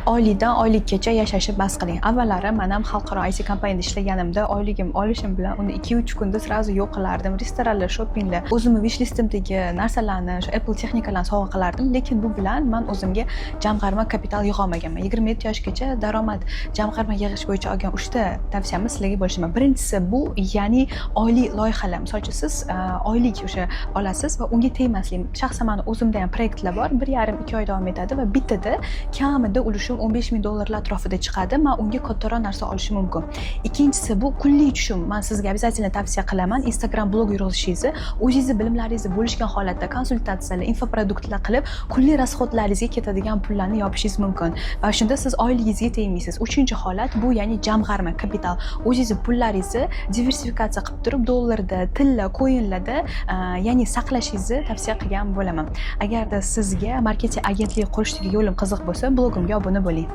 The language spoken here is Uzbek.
Oylikdan oylikkacha yashashni bas qiling. Avvallari man ham xalqaro IT kompaniyada ishlaganimda oyligim olishim bilan uni 2-3 kunda сразу yo'q qilardim. Restoranlar, shoppinglar, o'zimni wishlistimdagi narsalarni, o'sha Apple texnikalarni sovg'a qilardim. Lekin bu bilan man o'zimga jamg'arma kapital yig'olmaganman. 27 yoshgacha daromad jamg'arma yig'ish bo'yicha olgan uchta tavsiyamni sizlarga bo'lishaman. Birinchisi bu, ya'ni oylik loyihalar. Misol uchun, siz oylik o'sha olasiz va unga tegmaslik. Shaxsan mani o'zimda ham proyektlar bor, 1,5-2 oy davom etadi va bittada kamida ulushim 15 ming dollarlar atrofida chiqadi. Man unga kattaroq narsa olishim mumkin. Ikkinchisi bu kunlik tushum. Man sizga обязательно tavsiya qilaman Instagram blog yurg'izishingizni. O'zingizni bilimlaringizni bo'lishgan holatda konsultatsiyalar, infoproduktlar qilib, kunlik расход laringizga ketadigan pullarni yopishingiz mumkin va shunda siz oyligingizga tegmaysiz. Uchinchi holat bu, ya'ni jamg'arma kapital. O'zingizni pullaringizni diversifikatsiya qilib turib, dollarda, tilla, coinlarda, ya'ni saqlashingizni tavsiya qilgan bo'laman. Agarda sizga marketing agentligi qurishdagi yo'lim qiziq bo'lsa, blogimga obuna bo'ling.